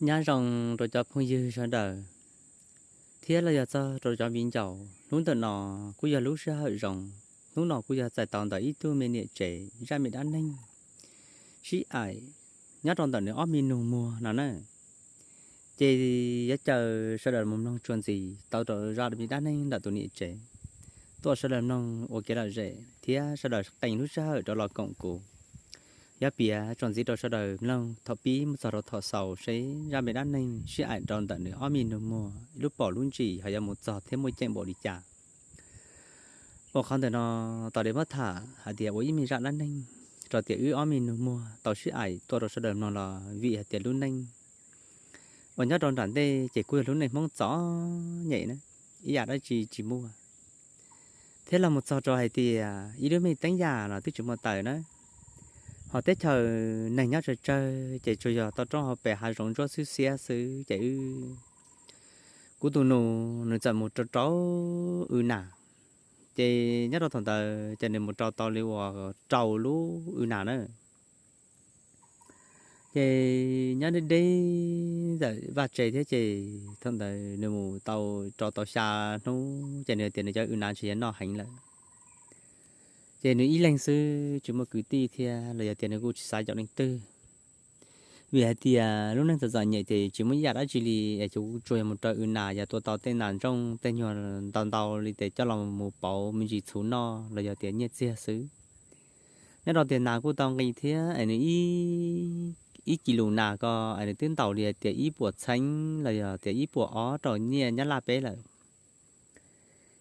Nyob zoo rau cov phooj ywg sawv daws thiab los yog txog rau cov viv ncaus. Hnub ntawm no kuj yog lub sij hawm zoo, hnub no kuj yog txais tau ntawm ib tug me niam tsev zaj me dab neeg sib aim nyob rau ntawm nws ob me nus muag no na. Ces yuav caw sawv daws mus mloog txuas ntxiv tau rau zaj me dab neeg ntawm tus niam tsev. Tuaj sawv daws mloog ua kev lom zem thiab sawv daws qee lub sij hawm rov los koom kuv. Yuav piav txuas ntxiv rau sawv daws mloog thaum pib mus txog rau thaum xaus seb zaj me dab neeg sib aim rau ntawm nws ob me nus muag lub paum lub ntsis ho yuav mus txog thiab muaj ceem npaum li cas. Ua qhov ntawm no, tom ntej muab tham hais tias ua ib me zaj dab neeg rau tias wb ob me nus muag tau sib aim tuaj rau sawv daws mloog los vim hais tias lub neej uas nyob rau nram ntej ces kuj yog lub neej Hmoob txom nyem na, ib yam dab tsi tsis muaj. Thiab los mus txog rau hais tias ib lub me teeb yam los twb tsis muaj taws na, ho teb chaws neeg nyob tsawg tsawg ces tsuas yog tau roob hauv pes hav zoov ntsuab xwb xiab xwb ces wb, kuv tus nus nws txawm mus rau rau w nas. Ces nyob rau thaum ntawd ces nws mus rau tau li uas rau lub w nas na. Ces nyob deb deb ntawm vaj tse thiab ces thaum ntawd nws mus tau rau tau xya hnub ces nws tias nws cov w nas ntshe yuav noj heev lawm. Ces nws ib leeg xwb tsis muaj kwv tij thiab los yog tias nws kuj tsis xav caum leej twg. Vim hais tias lub neej txom txom nyem ces tsis muaj ib yam dab tsi li es kuv tsuas yog mus rau w nas yog tua tau tej nas ntsooj tej nyuag ntau ntau li ces coj los mus pauv me ntsis txhuv noj los yog tias nyiaj txiag xwb. Nyob rau tias nas kuj tau nqi thiab es nws ib kis lus nas ko es nws twb ntaus li hais tias ib puas txheeb los yog tias ib puas ob rau nyiaj Nyab Laj peb lawm.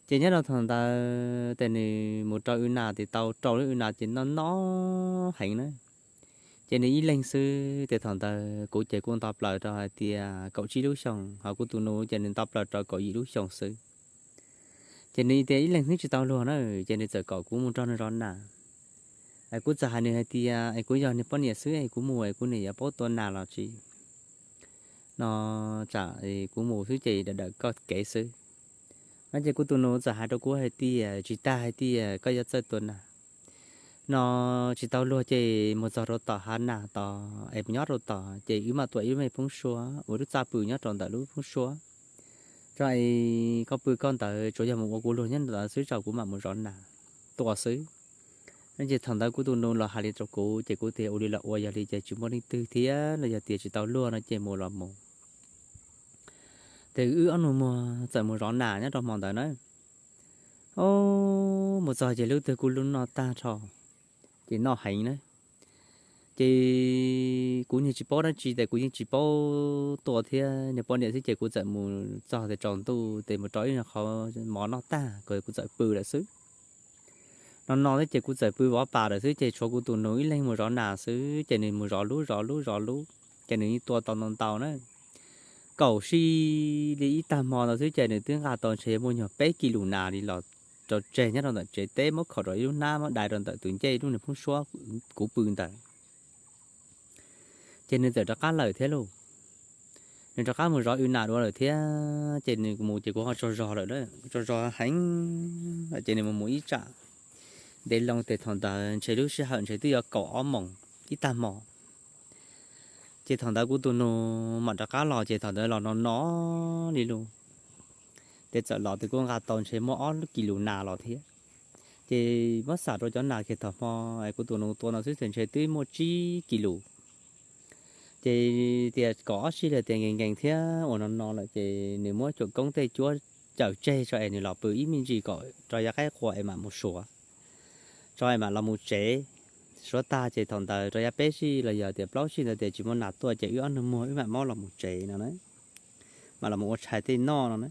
Ces nyob rau thaum ntawd ces nws mus rau w nas ces tau rau lub w nas ces noj noj heev na. Ces nws ib leeg xwb ces thaum ntawd kuv ces kuj nto plaws rau hais tias kaum tsib lub xyoos, ho kuv tus nus ces nws nto plaws rau kaum yim lub xyoos xwb. Ces nws tias ib leeg xwb tsis tau luag na, ces nws txawm kom kuv mus nrog nws zov nas. Kuv txawm hais nws hais tias es kuv yog nws poj niam xwb es kuv mus es kuv niam yuav paub tua nas los tsis no, tsam kuv mus xwb ces dawm dawm koj kev xwb no. Ces kuv tus nus txawm hais rau kuv hais tias tsis tas hais tias koj yuav txawj tua nas no, tsis tau luag ces mus txog rau tom hav nas tod es nyob rau tod ces wb mam tua ib lub me phoob suab ua lub txaj pw nyob rau ntawm lub phoob suab. Tso es koj pw koj ntawd, tsuas yog mus ua kuv luag nyob ntawd xwb tso kuv mam mus zov nas tua xwb. No ces thaum ntawd kuv tus nus los hais li rau kuv ces kuv tias ua li los ua, yog li ces tsis muaj leej twg thiab los yog tias tsis tau luag no ces mus los mus. Ces wb ob nus muag txawm mus zov nas nyob rau hmo ntawd na. Mus txog ces lub twg kuj lub noj tag nrho, ces noj heev na. Ces kuv yeej tsis paub dab tsi ces kuv yeej tsis paub tua thiab, nws poj niam xwb ces kuv txawm mus txog ces tsaus ntuj ces mus rau ib qho mov noj tag ces kuv txawm pw lawm xwb. No no thiab ces kuv txawm pw vov pas lawm xwb ces tshuav kuv tus nus ib leeg mus zov nas xwb ces nws mus zov lub zov lub zov lub ces nws yeej tua tau ntau ntau na. Kaum sij li ib tag hmo ntawd xwb ces nws twb nqa tau ntshe muaj nyuag peb kis lus nas li los rau tseg nyob rau ntawm tsev teb, muab khaum rau ib lub hnab muab dai rau ntawm tus ncej lub niag phoob suab kuv pw ntawd. Ces nws txawm rov qab lawm thiab lauj. Nws rov qab mus zov w nas dua lawm thiab ces nws mus ces kuv ho tsaug zog lawm, tsaug zog heev lawm ces nws mus mus ib tsam ntev loo ces thaum ntawd ntshe lub sij hawm ntshe twb yuav kaum ob moos ib tag hmo. Ces thaum ntawd kuv tus nus mam rov qab los ces thaum ntawd los no no li lauj. Ces txawm los ces kuj nqa tau ntshe muaj ob kis lus nas los thiab. Ces muab xam rau cov nas kiag thaum hmo kuv tus nus tua no xwb ces ntshe twb muaj tsib kis lus. Ces tias kaum ob sij lawm tias nkees nkees thiab uas no no lawm ces nws muab cuam koob tej cuab cawm tseg tso es nws los pw ib me ntsis kom rau yav qaib qua es mam mus suav, tso es mam los mus tsev. Suav tag ces thaum ntawd rau yav peb sij los yog tias plaub sij ntawd tias tsis muaj nas tuaj ces wb ob nus muag wb mam muab los mus tsev no na, mam los mus ua tshais tej noj no na.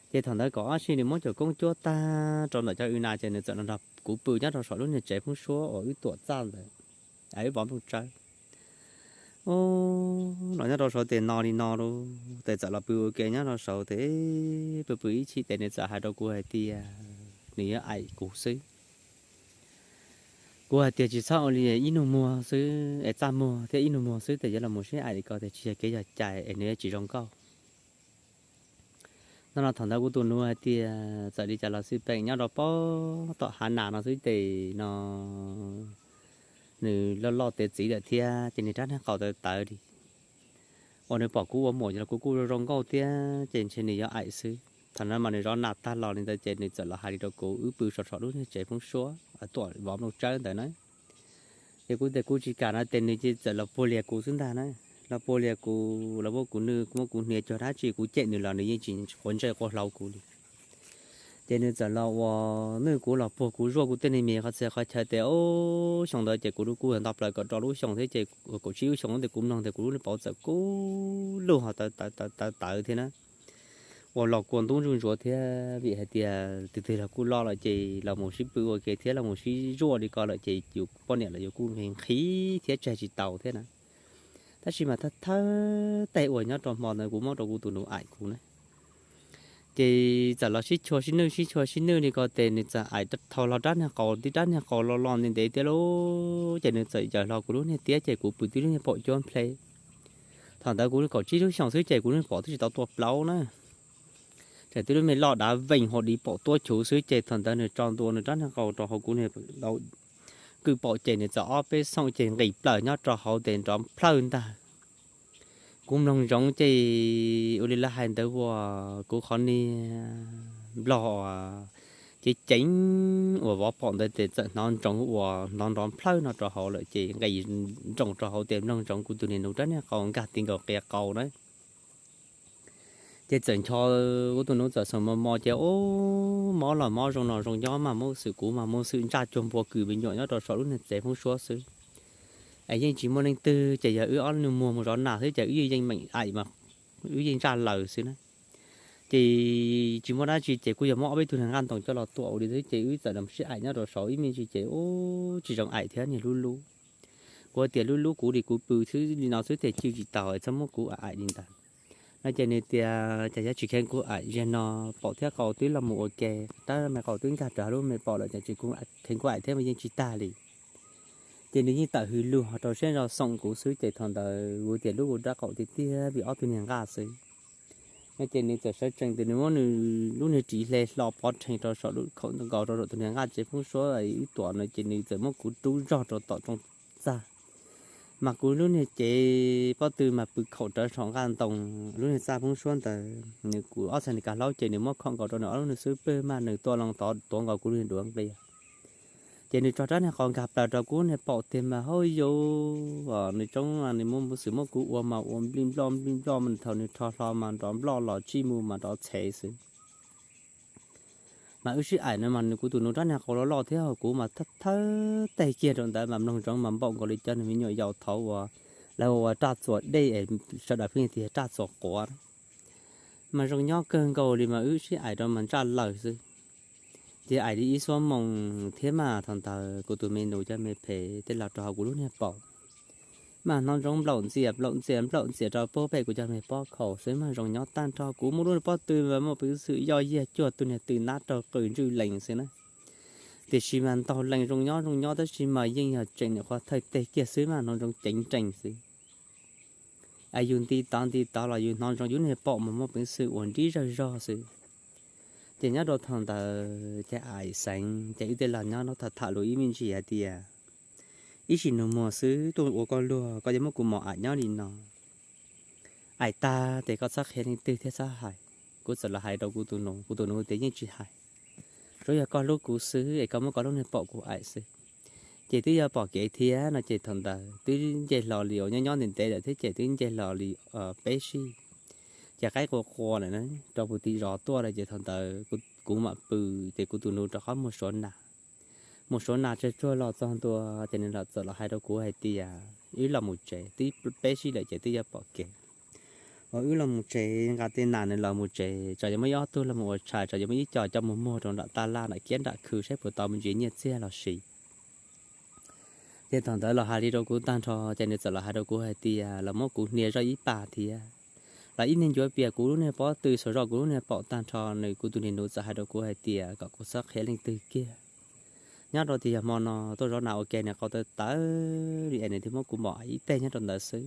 Ces thaum ntawd kaum ob sij nws muab cuam koob cuab tag rau ntawm cov w nas ces nws txawm los nrog kuv pw nyob rau saum lub niag tsev phoob suab uas wb tuam txaj ntawd, wb pov nplooj tsawb. No nyob rau saud ces no li no lauj, ces txawm los pw ua ke nyob rau saud ces pw pw ib chim ces nws txawm hais rau kuv hais tias nws yuav aim kuv xwb. Kuv hais tias tsis txhob ua li, ib nus muag xwb es txaj muag thiab ib nus muag xwb ces yuav los mus sib aim li ko ces tsis yog kev yog cai es nws yuav tsis zoo nkauj. No no thaum ntawd kuv tus nus hais tias txawm li cas los xij peem nyob rau pob tom hav nas no xwb ces no nws loj loj tiav txiv lawm thiab ces nws rab niag qau tawv tawv li. uas nws pom kuv ua muam los kuv kuj zoo zoo nkauj thiab ces ntshe nws yuav aim xwb. Thaum no mas nws zov nas tag los li ntawd ces nws txawm los hais li rau kuv, wb pw sov sov lub niag tsev poob suab tuam vov nplooj tsawb ntawd na. Ces kuv tias kuv tsis kam no ces nws txawm los puag lias kuv xwb ntag na. Los puag lias kuv, los muab kuv nws, muab kuv hnia cuag dab tsi kuv cem nws los nws yeej tsis quav ntsej quav hlau kuv li. Ces nws txawm los ua nws kuv los puag kuv zuaj kuv tej niag mis qhov txhia qhov chaw tias, o, xyoo ntawd ces kuv lub kub nto plaws kaum rau lub xyoo thiab ces kaum tsib lub xyoo ces kuv mloog tias kuv lub niag paum txawm kub lug ho tawv tawv thiab na. Ua los kua ntub ntsuj ntsuav thiab vim hais tias tus twg los kuj loj lawm ces los mus sib pw ua ke thiab los mus sib zuaj li ko lawm ces yus poj niam los yus kuj nqhis thiab tseg tsis tau thiab na. Tab sis mas thawj thawj tej uas nyob rau hmo ntawd kuv muab rau kuv tus nus aim kuv na. Ces txawm los sib chua sib nwj sib chua sib nwj li ko ces nws txawm aim thau hlo rab niag qau, tib rab niag qau lo lo ntev ntev thiab lauj. Ces nws txawm yaws hlo kuv lub niag tiab ces kuv pw tib lub niag paum cuab nplhe. Thaum ntawd kuv kaum tsib lub xyoos xwb ces kuv lub niag paum twb tsis tau tua plaub na. Ces tib lub me loj dav veej hauv di paum tuab chuv xwb ces thaum ntawd nws tso ntua nws rab niag qau rau hauv kuv niag kwj paum ces nws txawm ob peb xoom ces nqis plaws nyob rau hauv ces nrov nplhawj ntag. Kuv mloog ntsoov ces ua li lawv hais ntawd uas kuv qhov niag nplog uas cev ceev uas vov paum ntawd ces txawm hnov ntsoov uas hnov nrov nplhawj no rau hauv lawm ces nqis nroos rau hauv ces mloog ntsoov kuv tus niag nus rab niag qau nkag ti nkaus qia qau na. Ces txawm ncho, kuv tus nus txawm xoom mos mos ces ub, mob los mob zoo no zoo nyob mas muaj xwm kuv mas muaj xwm ntsaj cuag npua kws me nyuam nyob rau saum lub niag tsev poob suab xwb. Es yeej tsis muaj leej twg ces yog wb ob lub nus muag mus zov nas xwb ces wb yeej meem aim mas wb yeej ntsaj laws xwb na. Ces tsis muaj dab tsi ces kuj yog muab ob peb tug niag nqaj ntoo coj los tuam ua li xwb ces wb txawm los sib aim nyob rau saud ib me ntsis ces ub tsis zoo aim thiab niag lub lub. Kuv tias lub lub kuv li kuv pw xwb li no xwb ces cw tsis taus txhob muab kuv aim li ntawd. No ces nws tias cas yuav tsis kheev kuv aim, zaum no paum thiab qau twb los mus ua ke, rab me qau twb nkag rau lub me paum lawm ces tsis kheev kuv aim thiab mas yeej tsis tag li. Ces nws yeej tawm hws lug ho rau siab zog xoom kuv xwb ces thaum ntawd kuv tias lub kuv rab qau tiag tiag vim ob tug niag nqaj xwb. No ces nws txawm sawv tsees tias nws muab nws lub niag ris hle hlo pov rhees rau saum lub khaum nkaus rau saum tus niag nqaj tsev poob suab wb tuam no ces nws txawm muab kuv rub zog rau tom rooj txaj. Mas kuv lub niag cev pob tw mas pw khaum rawv saum nqaj ntoo lub niag txaj poob suab ntawd, nws kuv ob txhais niag kav hlaub ces nws muab khom nkaus rau nws ob lub niag xub pwg mas nws tuaj loo tod tuav nkaus kuv lub niag duav nqia. Ces nws tso rab niag qau nkag plaws rau kuv niag paum tiag mas hauj yau, nws tsoob nws muab xwm muab kuv ua mas ua nplij nploj nplij nploj mas thaum nws rho hlo mas nrov nploj los tsij mus mas nrov txhev xwb. Mas wb sib aim no mas nws kuv tus nus rab niag qau loj loj thiab kuv mas thawj thawj teg kiag rau ntawd mas mloog ntsoov mas npaum nkaus li cov niag me nyuam yaus thaud uas lawv ua raj txuas dej es sawv daws pheej tias raj txuas quav. Mas zoo nyob kawg nkaus li mas wb sib aim rau mas ntsaj laws xwb. Ces aim li ib xuab moos thiab mas thaum ntawd kuv tus me nus cov me phem tej los rau hauv kuv lub niag paum. Mas hnov ntsoov nplaum ntxias nplaum ntxias nplaum ntxias rau puag pem kuv cov me pob khaum xwb mas zoo nyob tag nrho kuv muaj lub niag pob tw mas muaj peev xwm yoj yiag cuag tus niag tw nab raug qw ntswj lees xwb na. Tiam sis mas ntaug lees zoo nyob zoo nyob tab sis mas yeej yog tseem niam qhuav thawj teg kiag xwb mas hnov ntsoov ceev nrees xwb. Es yus nti tod nti tod los yus hnov ntsoov yus niag paum mas muaj peev xwm uas nrib zawg zog xwb. Ces nyob rau thaum ntawd ces aim xeev ces wb tej los nyob no tham tham lus ib me ntsis hais tias, ib sim nus muag xwb tuaj ua koj luag koj yuav muab kuv mos aim nyob li no. Aim tag ces koj txhob qhia leej twg thiab txhob hais. Kuv txawm los hais rau kuv tus nus, kuv tus nus tias yeej tsis hais, tsuav yog koj hlub kuv xwb es koj muab koj lub niag paum kuv aim xwb. Ces twb yog pom kev thiab no ces thaum ntawd twb nce hlo li uas nyob nyob ntev ntev lawm thiab ces twb nce hlo li peb sij. Ces qaib qua qua lawm rau puag tim zos tuaj lawm ces thaum ntawd kuv mam pw, ces kuv tus nus rov qab mus suav nas. Mus suav nas tsawg tsuag los txog ntua ces nws txawm los hais rau kuv hais tias wb los mus tsev, twb peb sij lawm ces twb yuav pom kev. Uas wb los mus tsev, nqa tej nas nws los mus tsev, tsam yuav muaj ib ob tug los mus ua tshais, tsam yuav muaj ib co coj mus muag rau nram taj laj nram kiab nram khw saib puas tau me ntsis nyiaj txiag los sis. Ces thaum ntawd los hais li rau kuv tag nrho ces nws txawm los hais rau kuv hais tias los muab kuv hnia zoj ib pas thiab, los ib niag ncuav pias kuv lub niag pob tw xuas zoj kuv lub niag paum tag nrho. Nws kuv tus niag nus txawm hais rau kuv hais tias kom kuv txhob qhia leej twg kiag. Nyob rau tias yog hmo no tuaj zov nas ua ke nws qau tawv tawv li es nws thiaj muab kuv mos ib teg nyob rau ntawd xwb.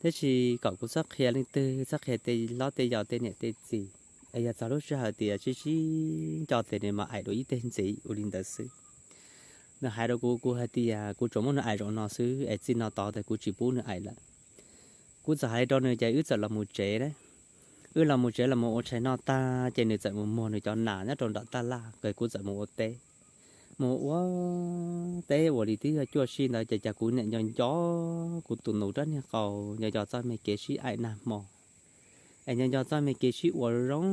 Tab sis kom kuv txhob qhia leej twg, txhob qhia tej hlob tej yau tej niam tej txiv, es yog txog lub sij hawm tias sib sib nco ces nws mam aim dua ib teg ntxiv ua li ntawd xwb. Nws hais rau kuv, kuv hais tias kuv tsuas muab nws aim zaum no xwb es txij no tod ces kuv tsis pub nws aim lawm. Kuv txawm hais li rau nws ces wb txawm los mus tsev na. Wb los mus tsev los mus ua tshais noj tag ces nws txawm mus muag nws cov nas nyob rau nram taj laj, kuv txawm mus ua teb. Mus ua teb ua li twb yog cuaj sij ntawd ces cas kuv niam nco nco kuv tus nus rab niag qau, nco nco txoj me kev sib aim nag hmo, es nco nco txoj me kev sib ua zoo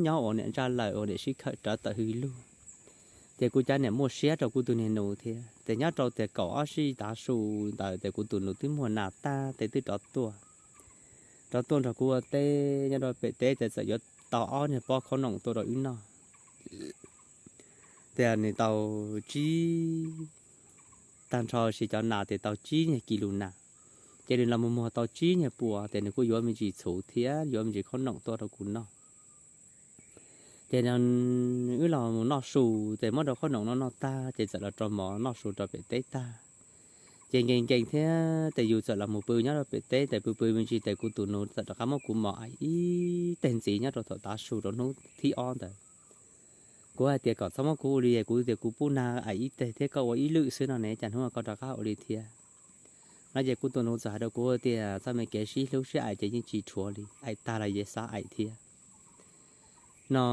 nyob uas niam ntsaj lawm uas niam sib khawm rawv tawm hws lug. Ces kuv cov niam muaj siab rau kuv tus niag nus thiab, ces nyob rau tias kaum ob sij tav su ntawd ces kuv tus nus twb muag nas tag tes twb rov tuaj, rov tuaj nrog kuv ua teb nyob rau pem teb ces txawm yuav tau ob niag pob khaub noom tuaj rau wb noj. Ces nws tau tsib, tag nrho siv cov nas ces tau tsib niag kis lus nas, ces nws los mus muag tau tsib niag puas ces nws kuj yuav me ntsis txhuv thiab yuav me ntsis khaub noom tuaj rau kuv noj. Ces wb los mus noj su, ces muab rau khaub noom noj noj tag ces txawm los rau mov noj su rau pem teb tag. Ces nkees nkees thiab ces yus txawm los mus pw nyob rau pem teb ces pw pw me ntsis ces kuv tus nus txawm rov qab muab kuv mos aim ib teg ntxiv nyob rau thaum tav su rau hnub thib ob ntawd. Kuv hais tias kom txhob muab kuv ua li, kuv tias kuv pub nag aim ib teg thiab koj ua ib lwm xwb no ne, cas hnub no koj rov qab ua li thiab? No ces kuv tus nus txawm hais rau kuv tias txoj me kev sib hlub sib aim ces yeej tsis rhuav li, aim tag los yeej xav aim thiab. No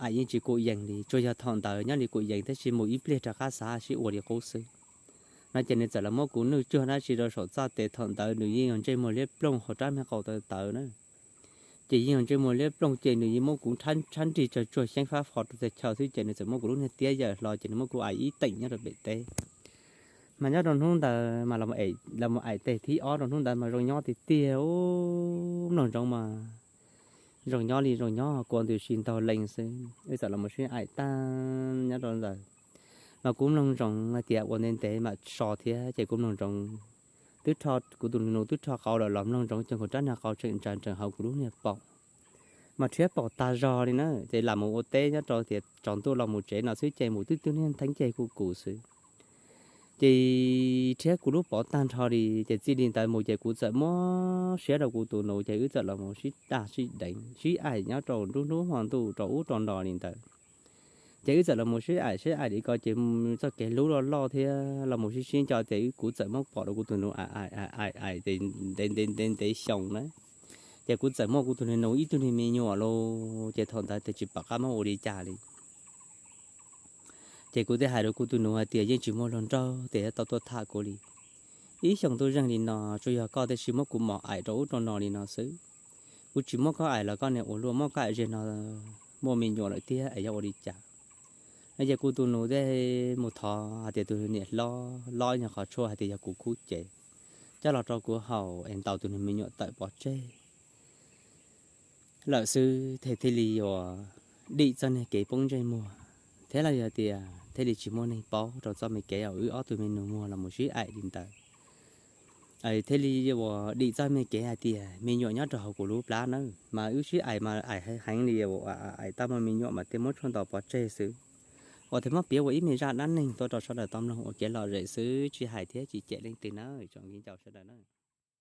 aim yeej tsis kuj yees li, tsuas yog thaum ntawd nyob li kuj yees tab sis mus ib pliag rov qab xav sib ua li qub xwb. No ces nws txawm los muab kuv nwj cuag dab tsi rau saum txaj tes, thaum ntawd nws yeej yog ntsej muag liab ploog hauv rab me qau tawv tawv na. Ces yeej yog ntsej muag liab ploog ces nws yeej muab kuv tshab nrig tsawg tsuag xyeeb fab fo rau txhua chaw xwb ces nws txawm muab kuv lub niag tiab yawm hlo ces nws muab kuv aim ib teem nyob rau pem teb. Mas nyob rau hnub ntawd mas los mus aim teg thib ob rau hnub ntawd mas zoo nyob tiag tiag, mloog ntsoov mas zoo nyob li zoo nyob, kua ntws si ntaug lees xwb. Wb txawm los mus sib aim tag nyob rau ntawd, mas kuv mloog ntsoov hais tias ua ntev ntev mam so thiab ces kuv mloog ntsoov twb rho, kuv tus nus twb rho qau lawm los mloog ntsoov ces kuv rab niag qau tseem ntsaws nrees hauv kuv lub niag paum, mas rhiab paum tag zog li na. Ces lam mus ua teb nyob rau tias tsaus ntuj los mus tsev no xwb ces mus twb twb niag theeb ceg kuj kus xwb. Ces rhiab kuv lub paum tag nrho li ces txij li ntawd mus ces kuv txawm muab siab rau kuv tus nus ces wb txawm los mus sib daj sib deev sib aim nyob rau nruab hnub hmo ntuj rau ub rau no li ntawd. Ces wb txawm los mus sib aim sib aim li ko ces txoj kev hlub loj loj thiab los mus sib sib nco ces kuv txawm muab pom rau kuv tus nus aim aim aim aim ntev ntev xyoo na. Ces kuv txawm muaj kuv tus nus ib tug niag me nyuam lauj, ces thaum ntawd ces tsis pom qab muab ua li cas li. Ces kuv thiaj hais rau kuv tus nus hais tias yeej tsis muaj hluas nraug tias yuav tau tuaj tham kuv li. Ib xyoo tuaj zeeg li no tsuas yog koj tiam sis muab kuv mos aim rau ub rau no li no xwb. Kuv tsis muab koj aim los koj niag ua luaj, muab koj aim ze no muaj me nyuam lawm thiab es yuav ua li cas? No ces kuv tus nus thiaj mus thov hais tias tus niam hlob lob nyuag qhov tshuaj hais tias yog kuv khub cev coj los rau kuv haus es ntaus tus niag me nyuam tawm pov tseg lawm xwb, thiaj li yuav dim txoj niag kev poob ntsej muag, thiab los yog tias thiaj li tsis muaj neeg paub rau txoj me kev uas wb ob tug me nus muag los mus sib aim li ntawd. Thiaj li yuav dim txoj me kev hais tias me nyuam nyob rau hauv kuv lub plab nawb, mas wb sib aim mas aim heev li, aim tau muaj me nyuam mas thiaj muab tshuaj ntaus pov tseg xwb. Uas thiaj muab piav ua ib me zaj dab neeg tuaj rau sawv daws tau mloog ua kev lom zem xwb, tsis hais thiab tsis cem leej twg nawb, tsoom viv ncaus sawv daws na.